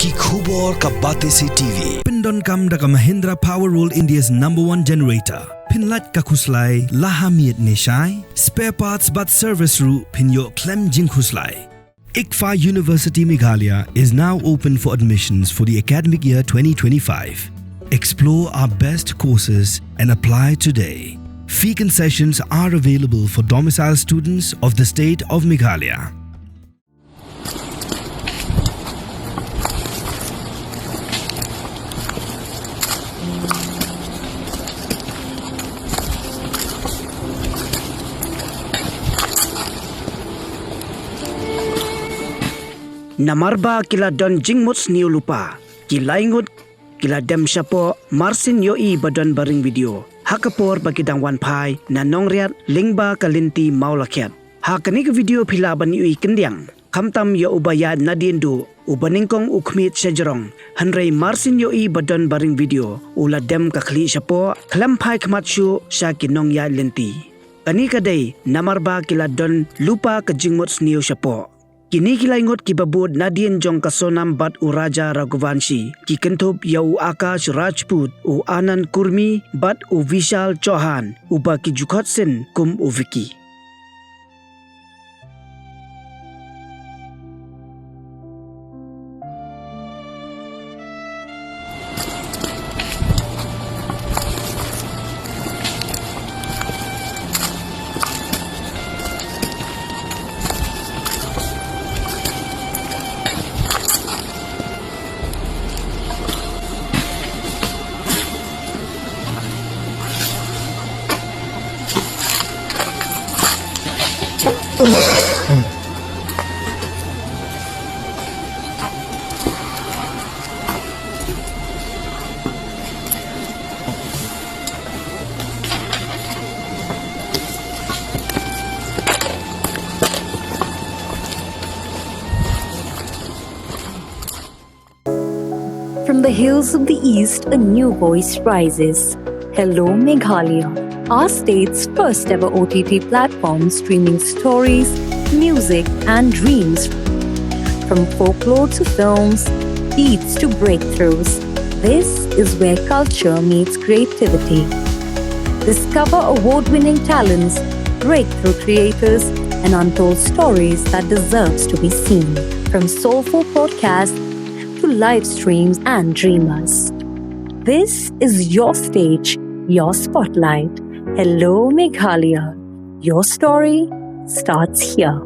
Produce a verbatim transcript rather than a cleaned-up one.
Ki khubor ka Batesi T V. Pyndonkam da ka Mahindra Power World, India's number one generator. Pynlait ka khuslai la ha miet ne shai. Spare parts bad service ruh phin ïoh khlem jingkhuslai. ICFAI University Meghalaya is now open for admissions for the academic year twenty twenty-five. Explore our best courses and apply today. Fee concessions are available for domicile students of the state of Meghalaya. Namar ba ki la don jingmut sniew lypa, ki lai ngut ki la dem shapoh marsien ïohi ba don baring video ha ka por ba ki dang wan phai na Nongriat lyngba ka lynti Mawlakhiat. Ha kane ka video phi lah ban ïohi khyndiat khamtam ïa uba ïaid nadien duh, uba nyngkong u khmied shajrong, hynrei marsien ïohi ba don baring video u la dem ka khlieh shapoh khlem phai khmat shuh sha ki nongïaid lynti. Kane ka dei namar ba ki la don lypa ka jingmut sniew shapoh. Kine ki lai ngut kiba bud nadien jong ka Sonam bad u Raja Raghuvanshi ki kynthup ïa u Akash Rajput, u Anand Kurmi bad u Vishal Chauhan, uba ki ju khot sien kum u Vicky. From the hills of the East, a new voice rises. Hello, Meghalaya, our state's first ever O T T platform streaming stories, music, and dreams. From folklore to films, beats to breakthroughs, this is where culture meets creativity. Discover award winning talents, breakthrough creators, and untold stories that deserves to be seen. From soulful podcasts to live streams and dreamers. This is your stage, your spotlight. Hello, Meghalaya. Your story starts here.